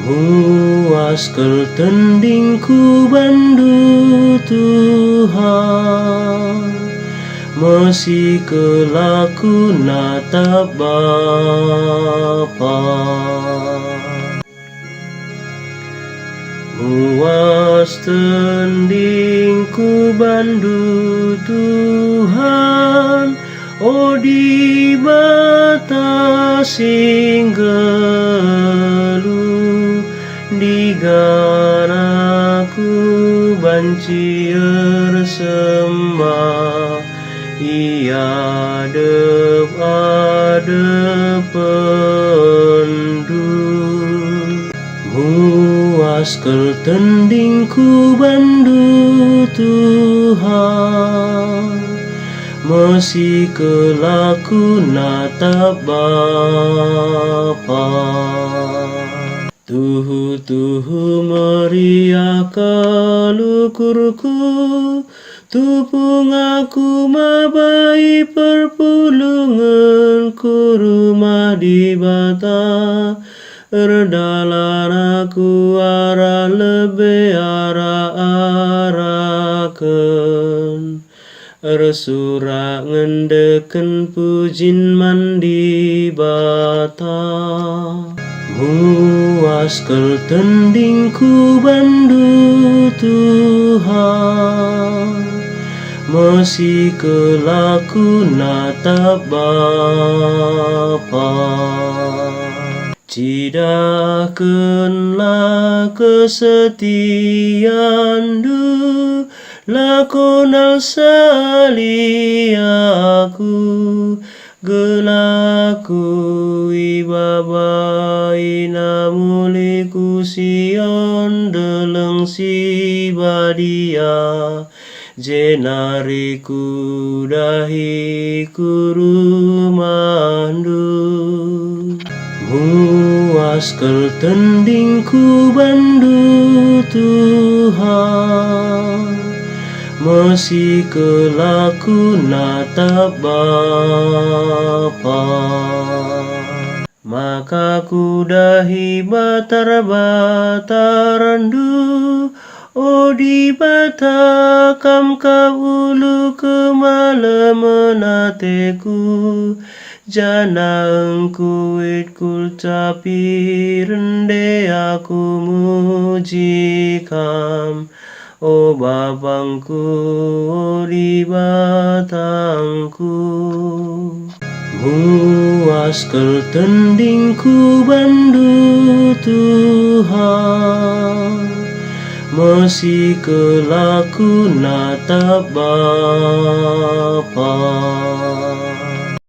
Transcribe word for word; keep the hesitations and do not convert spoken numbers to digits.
Muas kal tendingku bandu, Tuhan, mesi kal aku natap Bapa. Muas tendingku bandu, Tuhan, o Dibata si nggeluh, ndigan aku banci ersembah i adep-adepenndu. Muas kal tendingku bandu, Tuhan, mesi kal aku natap Bapa. Tuhu-tuhu meriah kal ukurku, tupung aku maba i perpulungen ku rumah Dibata, erdalan aku arah lebe arah-araken, ersurak ngendeken pujin man Dibata. Muas kal tendingku bandu, Tuhan, mesi kal aku natap Bapa. Cidahkenlah kesetianNdu, lakokenlah sali aku, gelah aku ibabaina mulih ku Sion, deleng si badia, jenari kudahi ku rumahNdu. Muas kal tendingku bandu, Tuhan, mesi kal aku natap Bapa. Maka kudahi batar-batarNdu, o Dibata, Kam kap ulu kemalemen ateku, janah engkuit kulcapi rende aku muji Kam, o BapangKu, o Dibatangku. Muas kal tendingku bandu, Tuhan, mesi kal aku natap Bapa.